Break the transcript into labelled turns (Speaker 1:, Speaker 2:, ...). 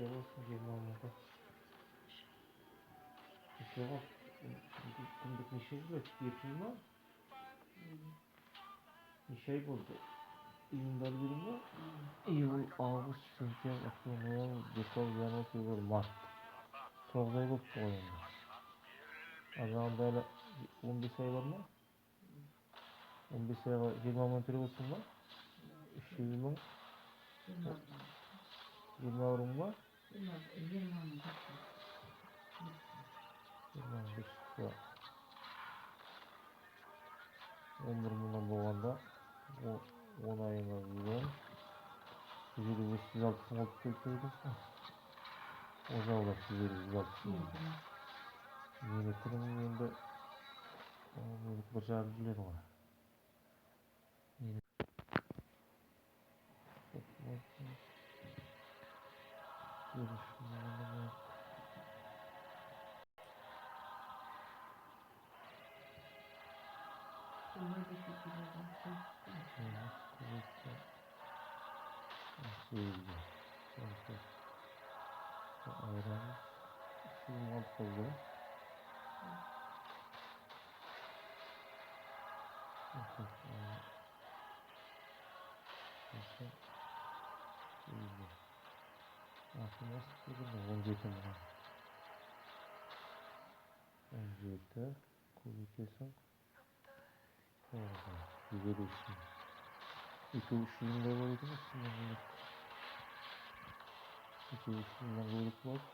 Speaker 1: Неше болсын 20 мыңға? Неше қалды? Күндік неше жыл өтті? 2 жыл ма? Неше ай болды? Июньда алып едің ба? Июль, август, сентябрь, октябрь, ноябрь, декабрь, январь, февраль, март. 9 ай болыпты ғой енді. Ар жағында әлі 15 ай бар ма? 15 айға 20 мың төлеп отырсың ба? 300 мың.
Speaker 2: 21 мың.
Speaker 1: 21 мың ба?
Speaker 2: 20 500.
Speaker 1: 20 500. 11 мыңнан болғанда, 10 айыңа 110, 155, 160 мың болып келіп тұр екенсің ғой. Ол жағы 150, 160 мың. Менікінің енді, менікі 1,5 жыл еді ғой. Менікі 53 мың. 8 көбейтсе 18-ге 14 айырамыз, 300 мың алып қалды ғой. 14 8-ге 6 мың келгенде 17 мыңға. 17 көбейтесің 9-ға, 153 мың. Екеуі 300 мыңдай болады екен ғой, 300 мыңнан көбірек. Екеуі 300 мыңнан көбірек болады.